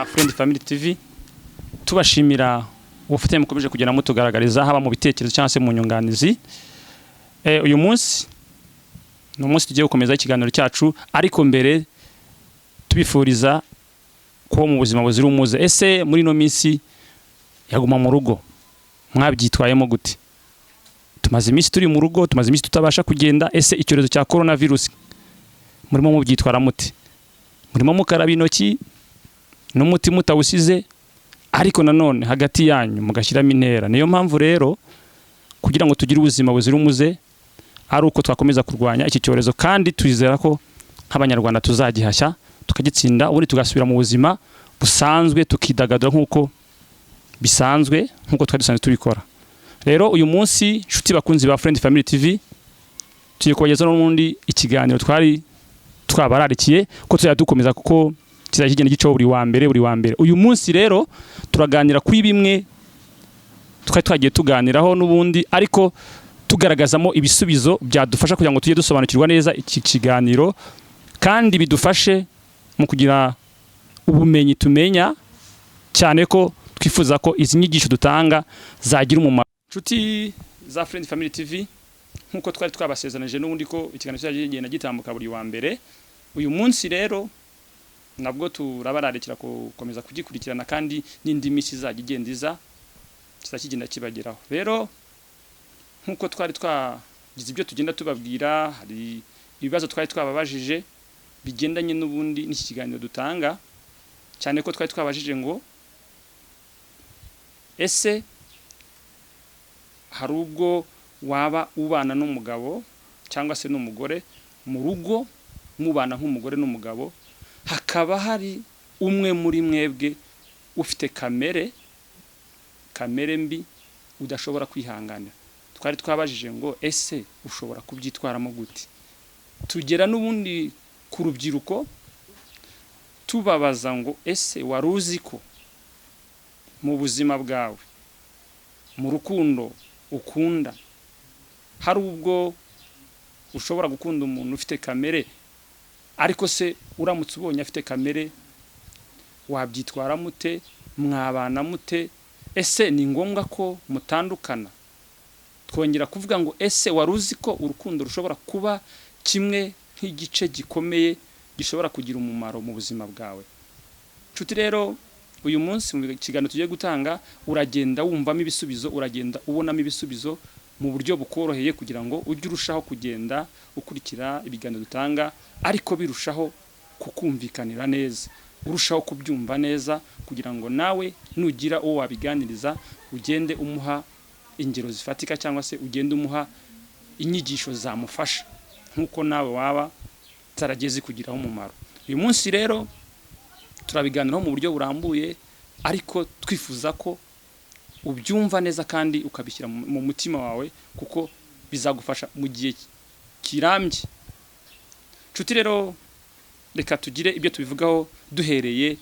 Ba Friend Family TV, tubashimira ubufatanye mukomeje kugenda mutugaragariza, haba mu bitekerezo cyangwa se mu nyunganizi. Uyu munsi ni umunsi tugiye gukomeza ikiganiro cyacu, ariko mbere tubifuriza kuba mu buzima buzira umuze. Ese muri ino minsi yaguma mu rugo mwabyitwayemo gute? Tumaze iminsi turi mu rugo, tumaze iminsi tutabasha kugenda. Ese icyorezo cya corona virus murimo mubyitwara mute? Murimo mukaraba intoki n'umuti mutawusize, ariko nanone hagati yanyu mugashyiramo intera. Niyo mpamvu rero kugira ngo tugire ubuzima buzira umuze ari uko twakomeza kurwanya iki cyorezo, kandi twizera ko nk'Abanyarwanda tuzagihashya tukagitsinda, ubundi tugasubira mu buzima busanzwe, tukidagadura nk'uko bisanzwe, nk'uko twari dusanzwe tubikora. Rero uyu munsi, inshuti bakunzi ba Friend Family TV, tugiye kubagezaho n'ubundi ikiganiro twari twabararikiye ko tuzajya dukomeza, kuko kizajya kigenda gicaho buri wa mbere, buri wa mbere. Uyu munsi rero turaganira kuri bimwe twari twagiye tuganiraho n'ubundi, ariko tugaragazamo ibisubizo byadufasha kugira ngo tujye dusobanukirwa neza iki kiganiro, kandi bidufashe mu kugira ubumenyi tumenya, cyane ko twifuza ko izi nyigisho dutanga zagira umumaro. Inshuti za Friend Family TV, nk'uko twari twabasezeranije n'ubundi ko ikiganiro kizajya kigenda gitambuka buri wa mbere, uyu munsi rero nabwo turabararikira gukomeza kugikurikirana, kandi n'indi minsi izajya igenda iza kizajya kigenda kibageraho. Rero nk'uko twari twagize ibyo tugenda tubabwira, hari ibibazo twari twababajije bigendanye n'ubundi n'iki kiganiro dutanga, cyane ko twari twabajije ngo: ese hari ubwo waba ubana n'umugabo cyangwa se n'umugore mu rugo, mubana nk'umugore n'umugabo, hakaba hari umwe muri mwebwe ufite kamere mbi udashobora kwihanganira? Twari twabajije ngo: ese ushobora kubyitwaramo gute? Tugera n'ubundi ku rubyiruko, tubabaza ngo: ese wari uzi ko mu buzima bwawe, mu rukundo ukunda, hari ubwo ushobora gukunda umuntu ufite kamere? Ariko se uramutse ubonye afite kamere, wabyitwara mute? Mwabana mute? Ese ni ngombwa ko mutandukana? Twongera kuvuga ngo: ese wari uzi ko urukundo rushobora kuba kimwe nk'igice gikomeye gishobora kugira umumaro mu buzima bwawe? Nshuti rero, uyu munsi mu kiganiro tugiye gutanga uragenda wumvamo ibisubizo, uragenda ubonamo ibisubizo mu buryo bukoroheye, kugira ngo ujye urushaho kugenda ukurikira ibiganiro dutanga, ariko birushaho kukumvikanira neza, urushaho kubyumva neza, kugira ngo nawe nugira uwo wabiganiriza ugende umuha ingero zifatika, cyangwa se ugende umuha inyigisho zamufasha nk'uko nawe waba zaragiye zikugiraho umumaro. Uyu munsi rero turabiganiraho mu buryo burambuye, ariko twifuza ko ubyumva neza kandi ukabishyira mu mutima wawe, kuko bizagufasha mu gihe kirambye. Nshuti rero, reka tugire ibyo tubivugaho duhereye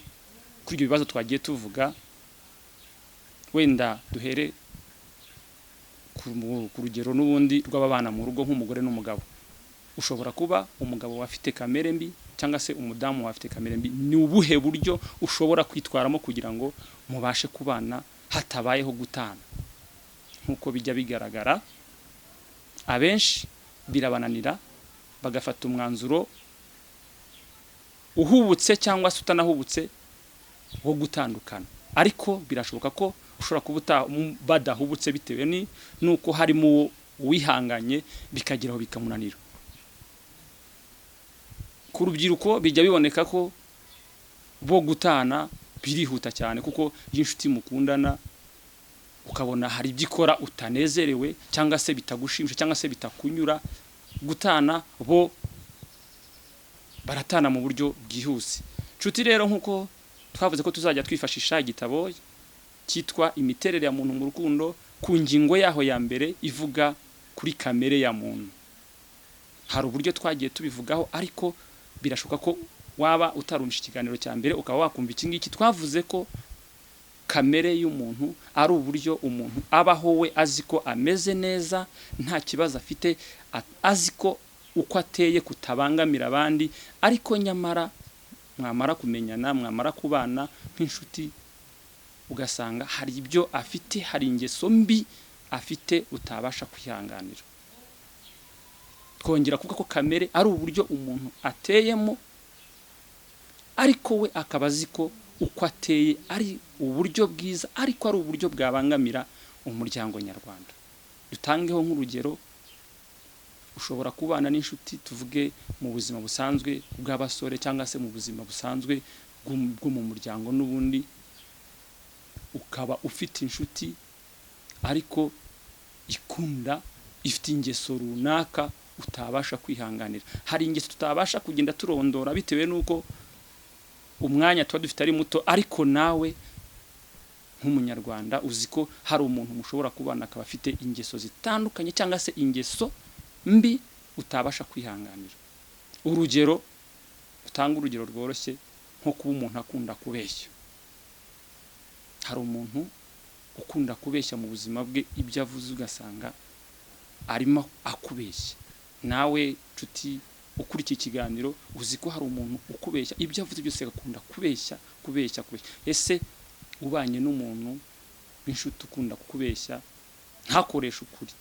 kuri ibyo bibazo twagiye tuvuga. Wenda duhere ku rugero n'ubundi rw'ababana mu rugo nk'umugore n'umugabo. Ushobora kuba umugabo afite kamere mbi, cyangwa se umudamu afite kamere mbi. Ni ubuhe buryo ushobora kwitwaramo kugira ngo mubashe kubana hatabayeho gutana? Nk'uko bijya bigaragara, abenshi birabananira, bagafata umwanzuro uhubutse cyangwa se utanahubutse wo gutandukana. Ariko birashoboka ko ushobora kuba badahubutse, bitewe n'uko harimo uwihanganye bikageraho bikamunanira. Ku rubyiruko bijya biboneka ko bo gutana birihuta cyane, kuko iyo inshuti mukundana ukabona hari ibyo ikora utanezerewe, cyangwa se bitagushimisha, cyangwa se bitakunyura, gutana bo baratana mu buryo bwihuse. Nshuti rero, nk'uko twavuze ko tuzajya twifashisha igitabo cyitwa Imiterere ya Muntu mu Rukundo, ku ngingo yaho ya mbere ivuga kuri kamere ya muntu, hari uburyo twagiye tubivugaho, ariko birashoboka ko waba utarumvishe ikiganiro cya mbere ukaba wakumva iki ngiki. Twavuze ko kamere y'umuntu ari uburyo umuntu abaho we azi ko ameze neza, nta kibazo afite, azi ko uko ateye kutabangamira abandi, ariko nyamara Mwamara kumenyana, mwamara kubana nk'inshuti, ugasanga hari ibyo afite, hari ingeso mbi afite utabasha kwihanganira. Twongera kuvuga ko kamere ari uburyo umuntu ateyemo, ariko we akaba azi ko uko ateye ari uburyo bwiza, ariko ari uburyo bwabangamira umuryango nyarwanda. Dutangeho nk'urugero, ushobora kubana n'inshuti, tuvuge mu buzima busanzwe bw'abasore cyangwa se mu buzima busanzwe bwo mu muryango n'ubundi, ukaba ufite inshuti ariko ikunda, ifite ingeso runaka utabasha kwihanganira. Hari ingeso tutabasha kugenda turondora bitewe n'uko umwanya tuba dufite ari muto, ariko nawe nk'umunyarwanda uzi ko hari umuntu mushobora kubana akaba afite ingeso zitandukanye cyangwa se ingeso mbi utabasha kwihanganira. Urugero, utanga urugero rworoshye nko kuba umuntu akunda kubeshya. Hari umuntu ukunda kubeshya mu buzima bwe, ibyo avuze ugasanga arimo akubeshya. Nawe nshuti ukurikiye ikiganiro, uzi ko hari umuntu ukubeshya, ibyo avuze byose agakunda kubeshya, kubeshya, kubeshya. Ese ubanye n'umuntu w'inshuti ukunda kukubeshya ntakoreshe ukuri,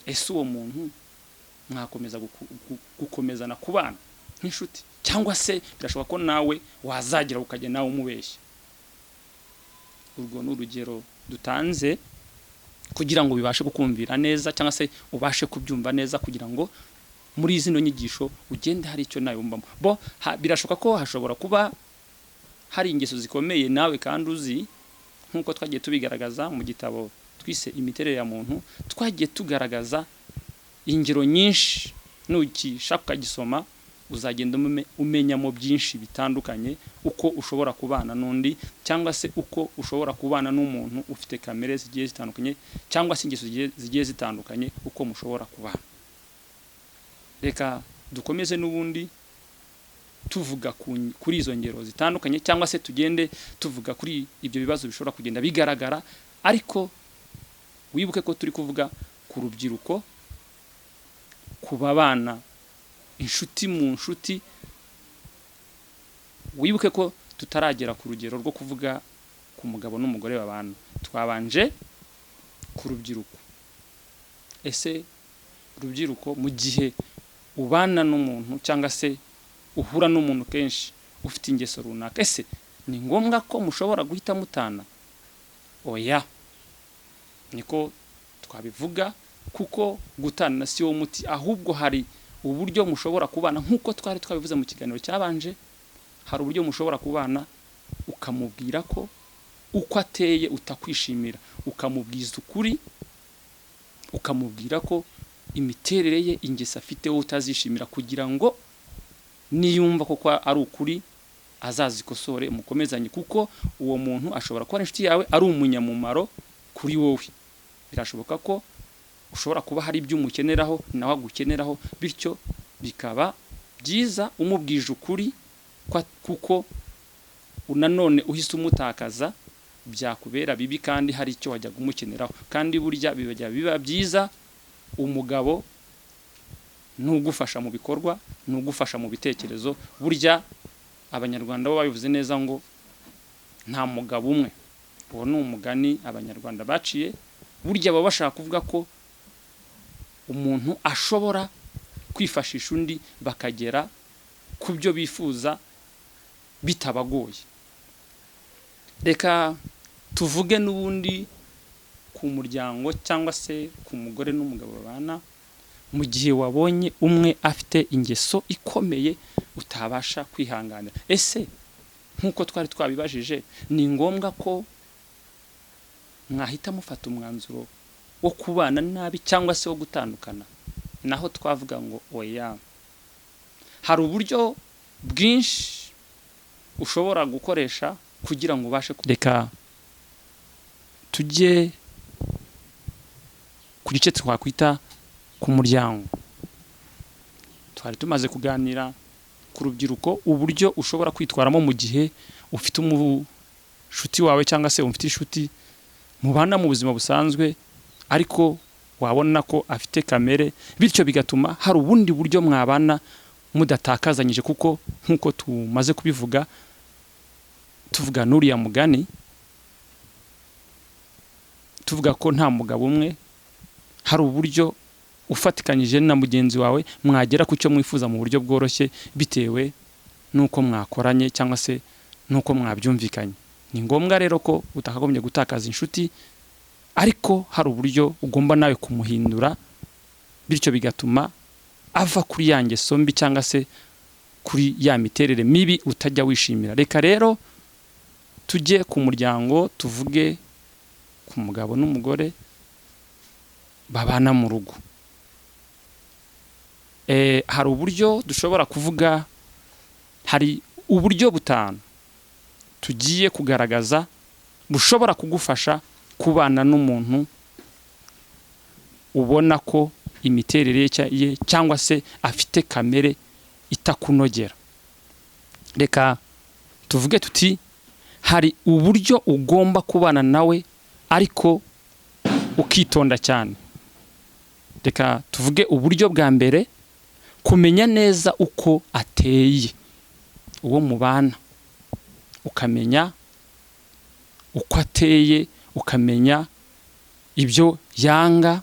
ese uwo muntu mwakomeza gukomezana kubana nk'inshuti, cyangwa se birashoboka ko nawe wazagera ukajya nawe umubeshya? Urwo ni urugero dutanze kugira ngo bibashe kukumvira neza, cyangwa se ubashe kubyumva neza, kugira ngo muri zino nyigisho ugende hari icyo nawe wumvamo. Bo birashoboka ko hashobora kuba hari ingeso zikomeye nawe kandi uzi, nk'uko twagiye tubigaragaza mu gitabo twise Imiterere ya Muntu. Twagiye tugaragaza ingero nyinshi, nukishaka ukagisoma uzagenda umenyamo byinshi bitandukanye, uko ushobora kubana n'undi, cyangwa se uko ushobora kubana n'umuntu ufite kamere zigiye zitandukanye, cyangwa se ingeso zigiye zitandukanye, uko mushobora kubana. Reka dukomeze n'ubundi tuvuga kuri izo ngero zitandukanye, cyangwa se tugende tuvuga kuri ibyo bibazo bishobora kugenda bigaragara, ariko wibuke ko turi kuvuga ku rubyiruko, ku babana inshuti mu nshuti. Wibuke ko tutaragera ku rugero rwo kuvuga ku mugabo n'umugore babana, twabanje ku rubyiruko. Ese rubyiruko, mu gihe ubana n'umuntu cyangwa se uhura n'umuntu kenshi ufite ingeso runaka, ese ni ngombwa ko mushobora guhita mutana? Oya, niko twabivuga, kuko gutana si wo muti, ahubwo hari uburyo mushobora kubana nk'uko twari twabivuze mu kiganiro cyabanje. Hari uburyo mushobora kubana ukamubwira ko uko ateye utakwishimira, ukamubwiza ukuri, ukamubwira ko imiterere ye, ingeso afite wowe utazishimira, kugira ngo niyumva koko ari ukuri azazikosore, mukomezanye, kuko uwo muntu ashobora kuba ari inshuti yawe, ari umunyamumaro kuri wowe. Birashoboka ko ushobora kuba hari ibyo umukeneraho nawe agukeneraho, bityo bikaba byiza umubwije ukuri, kuko nanone uhise umutakaza byakubera bibi, kandi hari icyo wajyaga umukeneraho. Kandi burya bijya biba byiza umugabo n'ugufasha mu bikorwa, n'ugufasha mu bitekerezo. Burya Abanyarwanda bo babivuze neza ngo nta mugabo umwe. Uwo ni umugani Abanyarwanda baciye. Burya baba bashaka kuvuga ko umuntu ashobora kwifashisha undi bakagera ku byo bifuza bitabagoye. Reka tuvuge n'ubundi ku muryango cyangwa se ku mugore n'umugabo babana, mu gihe wabonye umwe afite ingeso ikomeye utabasha kwihanganira, ese nk'uko twari twabibajije, ni ngombwa ko mwahita mufata umwanzuro wo kubana nabi cyangwa se wo gutandukana? Naho twavuga ngo oya. Hari uburyo bwinshi ushobora gukoresha kugira ngo ubashe. Reka tujye ku gice twakwita ku muryango. Twari tumaze kuganira ku rubyiruko, uburyo ushobora kwitwaramo mu gihe ufite umushuti wawe cyangwa se ufite inshuti mubana mu buzima busanzwe, ariko wabona ko afite kamere, bityo bigatuma hari ubundi buryo mwabana. Mudatakazanyije, kuko nk'uko tumaze kubivuga, tuvuga n'uriya mugani, tuvuga ko nta mugabo umwe, hari uburyo ufatikanyije na mugenzi wawe mwagera ku cyo mwifuza mu buryo bworoshye, bitewe n'uko mwakoranye cyangwa se n'uko mwabyumvikanye. Ni ngombwa rero ko utakagombye gutakaza inshuti, ariko hari uburyo ugomba nawe kumuhindura, bityo bigatuma ava kuri ya ngeso mbi cyangwa se kuri ya miterere mibi utajya wishimira. Reka rero tujye ku muryango, tuvuge ku mugabo n'umugore babana mu rugo. Hari uburyo dushobora kuvuga, hari uburyo butanu tugiye kugaragaza bushobora kugufasha kubana n'umuntu ubona ko imiterere ye cyangwa se afite kamere itakunogera. Reka tuvuge tuti hari uburyo ugomba kubana nawe ariko ukitonda cyane. Reka tuvuge uburyo bwa mbere: kumenya neza uko ateye uwo mubana, ukamenya uko ateye, ukamenya ibyo yanga.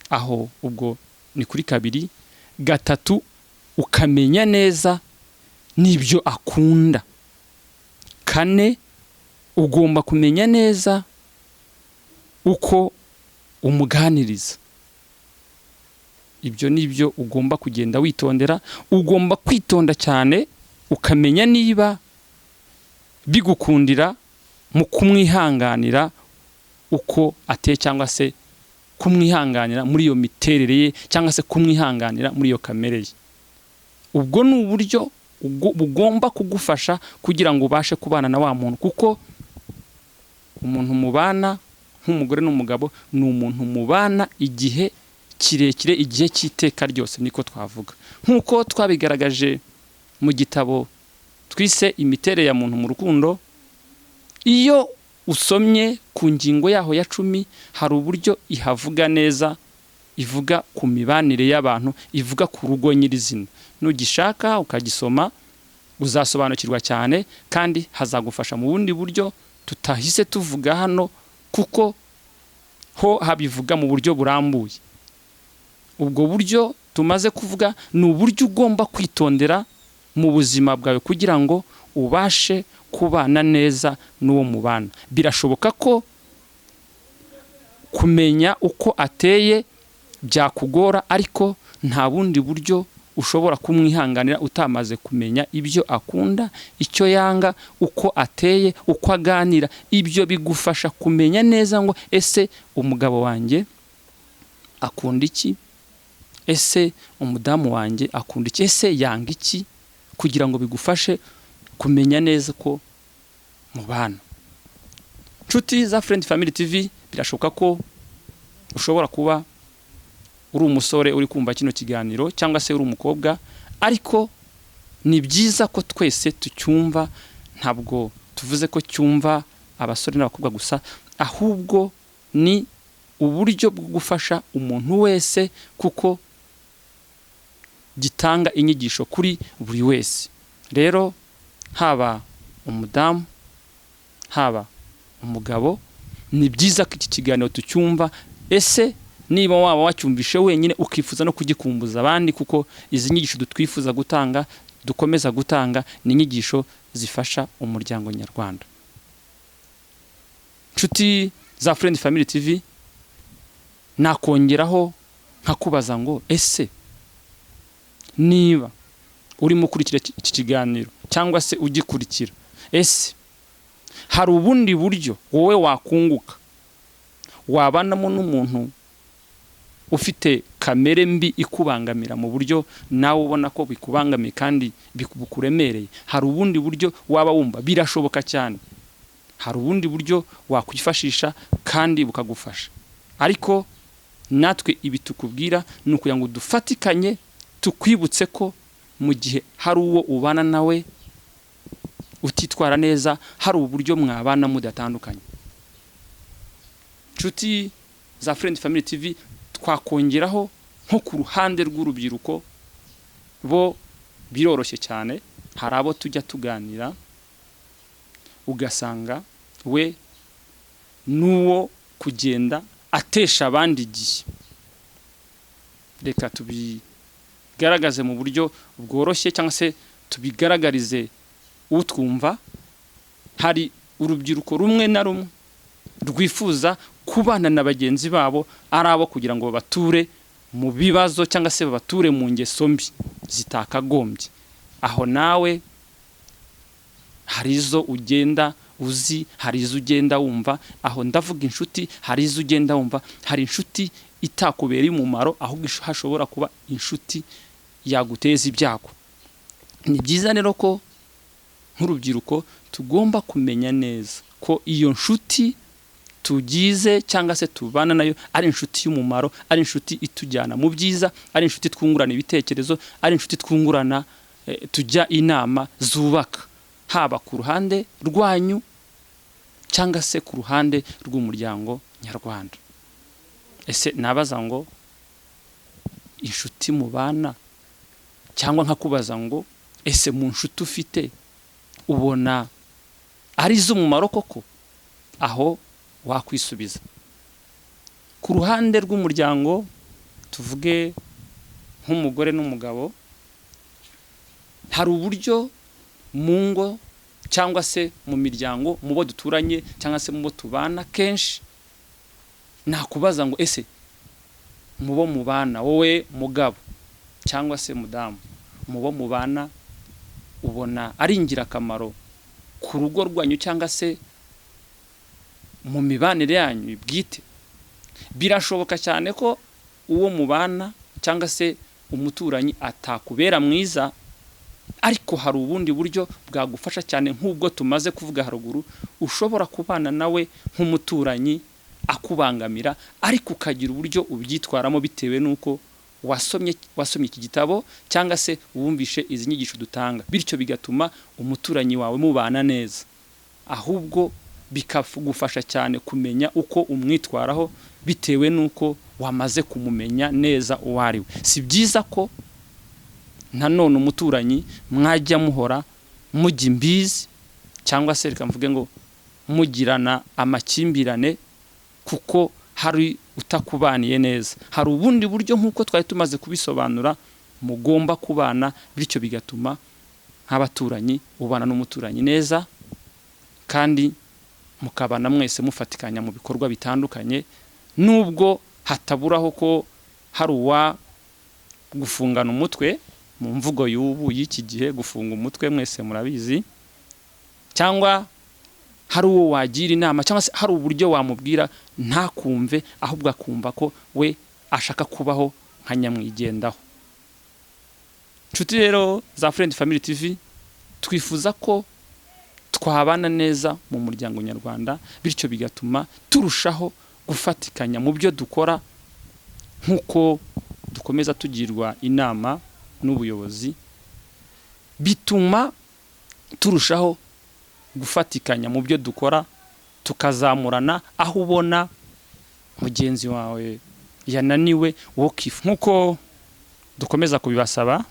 Aho ubwo ni kuri kabiri. Gatatu, ukamenya neza n'ibyo akunda. Kane, ugomba kumenya neza uko umuganiriza. Ibyo ni byo ugomba kugenda witondera. Ugomba kwitonda cyane, ukamenya niba bigukundira mu kumwihanganira uko ateye, cyangwa se kumwihanganira muri iyo miterere ye, cyangwa se kumwihanganira muri iyo kamere ye. Ubwo ni uburyo bugomba kugufasha kugira ngo ubashe kubana na wa muntu, kuko umuntu mubana nk'umugore n'umugabo ni umuntu mubana igihe kirekire, igihe cy'iteka ryose, niko twavuga. Nk'uko twabigaragaje mu gitabo twise Imiterere ya Muntu mu Rukundo, iyo usomye ku ngingo yaho ya 10, hari uburyo ihavuga neza, ivuga ku mibanire y'abantu, ivuga ku rugo nyirizina. Nugishaka ukagisoma uzasobanukirwa cyane, kandi hazagufasha mu bundi buryo tutahise tuvuga hano, kuko ho habivuga mu buryo burambuye. Ubwo buryo tumaze kuvuga ni uburyo ugomba kwitondera mu buzima bwawe kugira ngo ubashe kubana neza n'uwo mubana. Birashoboka ko kumenya uko ateye byakugora, ariko nta bundi buryo ushobora kumwihanganira utamaze kumenya ibyo akunda, icyo yanga, uko ateye, uko aganira. Ibyo bigufasha kumenya neza ngo: ese umugabo wanjye akunda iki? Ese umudamu wanjye akunda iki? Ese yanga iki? Kugira ngo bigufashe kumenya neza ko mubana. Nshuti za Friend Family TV, birashoboka ko ushobora kuba uri umusore uri kumva kino kiganiro, cyangwa se uri umukobwa, ariko ni byiza ko twese tucyumva. Ntabwo tuvuze ko cyumva abasore n'abakobwa gusa, ahubwo ni uburyo bwo gufasha umuntu wese, kuko gitanga inyigisho kuri buri wese. Rero haba umudamu, haba umugabo, ni byiza ko iki kiganiro tucyumva. Ese niba waba wacyumvishe wenyine, ukifuza no kugikumbuza abandi, kuko izi nyigisho twifuza gutanga, dukomeza gutanga, ni inyigisho zifasha umuryango nyarwanda. Nshuti za Friend Family TV, nakongeraho nkakubaza ngo: ese niba urimo ukurikira iki kiganiro cyangwa se ugikurikira, ese hari ubundi buryo wowe wakunguka wabanamo n'umuntu ufite kamere mbi ikubangamira mu buryo nawe ubona ko bikubangamiye kandi bukuremereye? Hari ubundi buryo waba wumva? Birashoboka cyane, hari ubundi buryo wakwifashisha kandi bukagufasha. Ariko natwe ibi tukubwira ni ukugira ngo dufatikanye, tukwibutse ko mu gihe hari uwo ubana nawe utitwara neza, hari uburyo mwabana mudatandukanye. Nshuti za Friend Family TV, twakongeraho nko ku ruhande rw'urubyiruko. Bo biroroshye cyane. Hari abo tujya tuganira ugasanga we n'uwo kugenda atesha abandi igihe. Reka tubigaragaze mu buryo bworoshye cyangwa se tubigaragarize utwumva. Hari urubyiruko rumwe na rumwe rwifuza kubana na bagenzi babo ari abo kugira ngo babature mu bibazo cyangwa se babature mu ngeso mbi zitakagombye. Aho nawe hari izo ugenda uzi, hari izo ugenda wumva. Aho ndavuga inshuti, hari izo ugenda wumva. Hari inshuti itakubereye umumaro, ahubwo hashobora kuba inshuti yaguteza ibyago. Ni byiza rero ko nk'urubyiruko tugomba kumenya neza ko iyo nshuti tugize cyangwa se tubana nayo ari inshuti y'umumaro, ari inshuti itujyana mu byiza, ari inshuti twungurana ibitekerezo, ari inshuti twungurana, tujya inama zubaka, haba ku ruhande rwanyu cyangwa se ku ruhande rw'umuryango nyarwanda. Ese nabaza ngo inshuti mubana, cyangwa nkakubaza ngo ese mu nshuti ufite ubona ari iz'umumaro koko? Aho wakwisubiza. Ku ruhande rw'umuryango, tuvuge nk'umugore n'umugabo, hari uburyo mu ngo cyangwa se mu miryango, mu bo duturanye cyangwa se mu bo tubana kenshi, nakubaza ngo ese mu bo mubana, wowe mugabo cyangwa se mudamu, mu bo mubana ubona ari ingirakamaro ku rugo rwanyu cyangwa se mu mibanire yanyu bwite? Birashoboka cyane ko uwo mubana cyangwa se umuturanyi atakubera mwiza, ariko hari ubundi buryo bwagufasha cyane nk'ubwo tumaze kuvuga haruguru. Ushobora kubana nawe nk'umuturanyi akubangamira, ariko ukagira uburyo ubyitwaramo bitewe n'uko wasomye iki gitabo cyangwa se wumvishe izi nyigisho dutanga, bityo bigatuma umuturanyi wawe mubana neza, ahubwo bikagufasha cyane kumenya uko umwitwaraho bitewe n'uko wamaze kumumenya neza uwo ari we. Si byiza ko nanone umuturanyi mwajya muhora mujya imbizi, cyangwa se reka mvuge ngo mugirana amakimbirane kuko hari utakubaniye neza. Hari ubundi buryo nk'uko twari tumaze kubisobanura mugomba kubana, bityo bigatuma nk'abaturanyi ubana n'umuturanyi neza, kandi mukabana mwese mufatikanya mu bikorwa bitandukanye, nubwo hataburaho ko hari uwa gufungana umutwe mu mvugo y'ubu y'iki gihe. Gufunga umutwe mwese murabizi, cyangwa hari uwo wagira inama, cyangwa se hari uburyo wamubwira ntakumve, ahubwo akumva ko we ashaka kubaho nka nyamwigendaho. Inshuti rero za Friend Family TV, twifuza ko twabana neza mu muryango nyarwanda, bityo bigatuma turushaho gufatikanya mu byo dukora nk'uko dukomeza tugirwa inama n'ubuyobozi. Bituma turushaho gufatikanya mu byo dukora, tukazamurana. Aho ubona mugenzi wawe yananiwe, wowe nk'uko dukomeza kubibasaba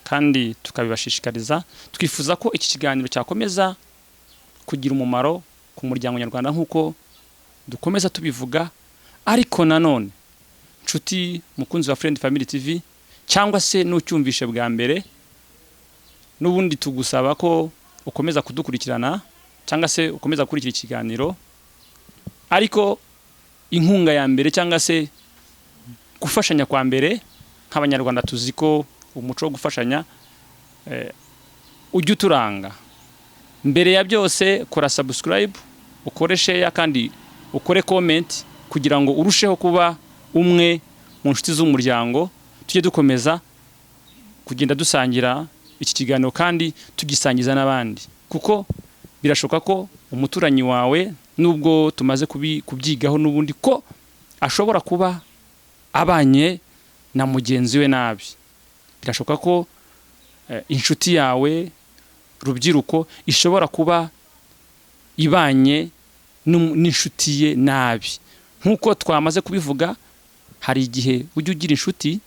kandi tukabibashishikariza, twifuza ko iki kiganiro cyakomeza kugira umumaro ku muryango nyarwanda nk'uko dukomeza tubivuga. Ariko nanone, nshuti mukunzi wa Friend Family TV, cyangwa se n'ucyumvishe bwa mbere, n'ubundi tugusaba ko ukomeza kudukurikirana cyangwa se ukomeza gukurikira ikiganiro. Ariko inkunga ya mbere cyangwa se gufashanya kwa mbere, nk'Abanyarwanda tuzi ko umuco wo gufashanya ujya uturanga. Mbere ya byose, kora subscribe, ukore share kandi ukore comment, kugira ngo urusheho kuba umwe mu nshuti z'umuryango, tujye dukomeza kugenda dusangira iki kiganiro kandi tugisangiza n'abandi, kuko birashoboka ko umuturanyi wawe, nubwo tumaze kubyigaho n'ubundi, ko ashobora kuba abanye na mugenzi we nabi. Birashoboka ko inshuti yawe, rubyiruko, ishobora kuba ibanye n'inshuti ye nabi. Nk'uko twamaze kubivuga, hari igihe ujya ugira inshuti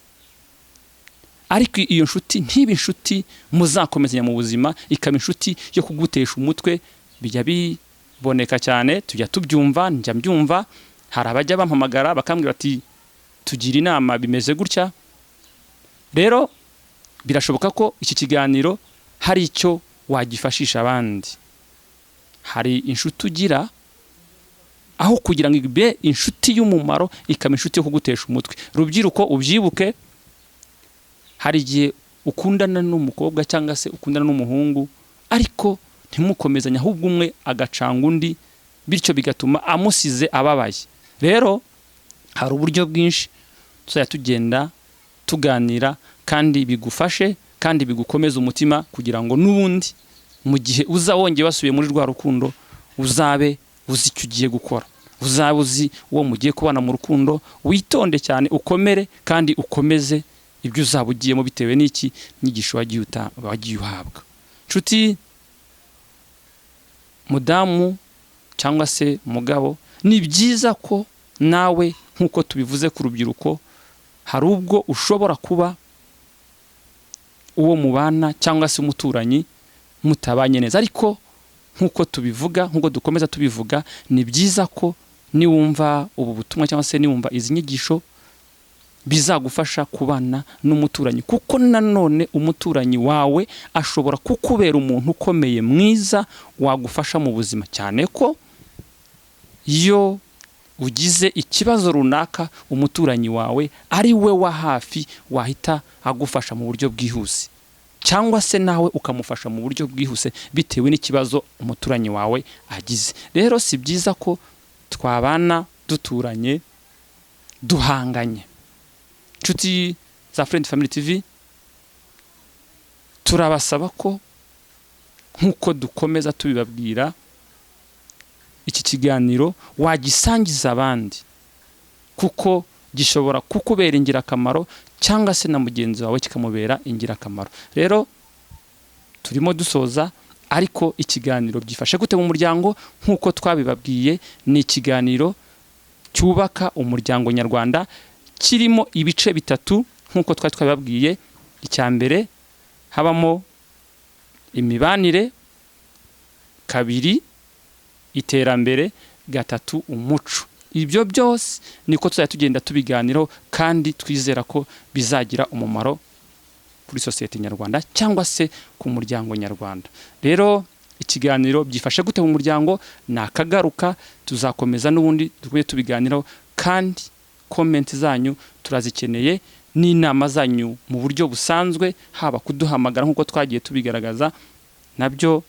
Ariko iyo nshuti ntibe inshuti muzakomezanya mu buzima, ikaba inshuti yo kugutesha umutwe. Bijya biboneka cyane, tujya tubyumva, njya mbyumva, hari abajya bampamagara bakambwira bati tugira inama, bimeze gutya. Rero birashoboka ko iki kiganiro hari icyo wagifashisha abandi. Hari inshuti ugira, aho kugira ngo ibe inshuti y'umumaro ikaba inshuti yo kugutesha umutwe. Rubyiruko, ubyibuke, hari igihe ukundana n'umukobwa cyangwa se ukundana n'umuhungu, ariko ntimukomezanye, ahubwo umwe agacanga undi, bityo bigatuma amusize ababaye. Rero hari uburyo bwinshi tuzajya tugenda tuganira, kandi bigufashe kandi bigukomeze umutima, kugira ngo n'ubundi mu gihe uza wongeye wasubiye muri rwa rukundo, uzabe uzi icyo ugiye gukora, uzabe uzi uwo mugiye kubana mu rukundo. Witonde cyane, ukomere kandi ukomeze ibyo uzaba ugiyemo bitewe n'iki nyigisho wagiye uhabwa. Nshuti mudamu cyangwa se mugabo, ni byiza ko nawe nk'uko tubivuze ku rubyiruko, hari ubwo ushobora kuba uwo mubana cyangwa se umuturanyi mutabanye neza, ariko nk'uko tubivuga, nk'uko dukomeza tubivuga, ni byiza ko niwumva ubu butumwa cyangwa se niwumva izi nyigisho, bizagufasha kubana n'umuturanyi, kuko nanone umuturanyi wawe ashobora kukubera umuntu ukomeye mwiza wagufasha mu buzima, cyane ko iyo ugize ikibazo runaka umuturanyi wawe ari we wa hafi wahita agufasha mu buryo bwihuse, cyangwa se nawe ukamufasha mu buryo bwihuse bitewe n'ikibazo umuturanyi wawe agize. Rero si byiza ko twabana duturanye duhanganye. Inshuti za Friend Family TV, turabasaba ko nk'uko dukomeza tubibabwira, iki kiganiro wagisangiza abandi, kuko gishobora kukubera ingirakamaro cyangwa se na mugenzi wawe kikamubera ingirakamaro. Rero turimo dusoza, ariko ikiganiro byifashe gute mu muryango nk'uko twabibabwiye, ni ikiganiro cyubaka umuryango nyarwanda, kirimo ibice bitatu nk'uko twari twabibabwiye. Icya mbere habamo imibanire, kabiri iterambere, gatatu umuco. Ibyo byose niko tuzajya tugenda tubiganiraho, kandi twizera ko bizagira umumaro kuri sosiyete nyarwanda cyangwa se ku muryango nyarwanda. Rero ikiganiro byifashe gute mu muryango nakagaruka, tuzakomeza n'ubundi dukwiye tubiganiraho, kandi komenti zanyu turazikeneye n'inama zanyu mu buryo busanzwe, haba kuduhamagara nk'uko twagiye tubigaragaza, nabyo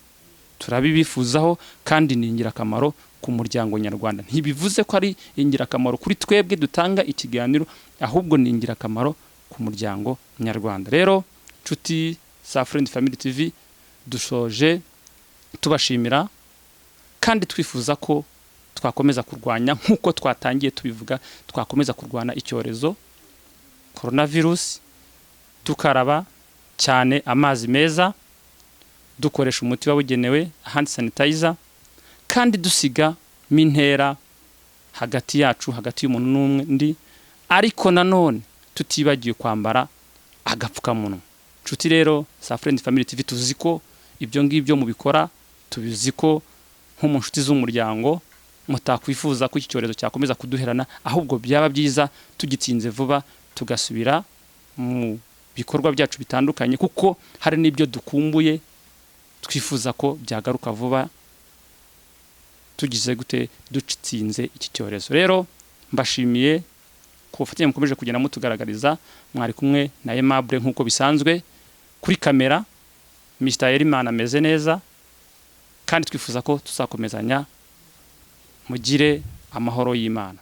turabibifuzaho, kandi ni ingirakamaro ku muryango nyarwanda. Ntibivuze ko ari ingirakamaro kuri twebwe dutanga ikiganiro, ahubwo ni ingirakamaro ku muryango nyarwanda. Rero nshuti za Friend Family TV, dushoje tubashimira kandi twifuza ko twakomeza kurwanya nk'uko twatangiye tubivuga, twakomeza kurwana icyorezo coronavirus, tukaraba cyane amazi meza, dukoresha umuti wabugenewe hand sanitizer, kandi dusiga intera hagati yacu, hagati y'umuntu n'undi, ariko nanone tutibagiwe kwambara agapfukamunwa. Nshuti rero za Friend Family TV, tuzi ko ibyo ngibyo mubikora, tubizi ko nko mu nshuti z'umuryango mutakwifuza ko iki cyorezo cyakomeza kuduherana, ahubwo byaba byiza tugitsinze vuba tugasubira mu bikorwa byacu bitandukanye, kuko hari n'ibyo dukumbuye twifuza ko byagaruka vuba tugize gute dutsinze iki cyorezo. Rero mbashimiye ku bufatanye mukomeje kugenda mutugaragariza. Mwari kumwe na Aimable nk'uko bisanzwe kuri kamera, Mr Erimana ameze neza, kandi twifuza ko tuzakomezanya. Mugire amahoro y'Imana.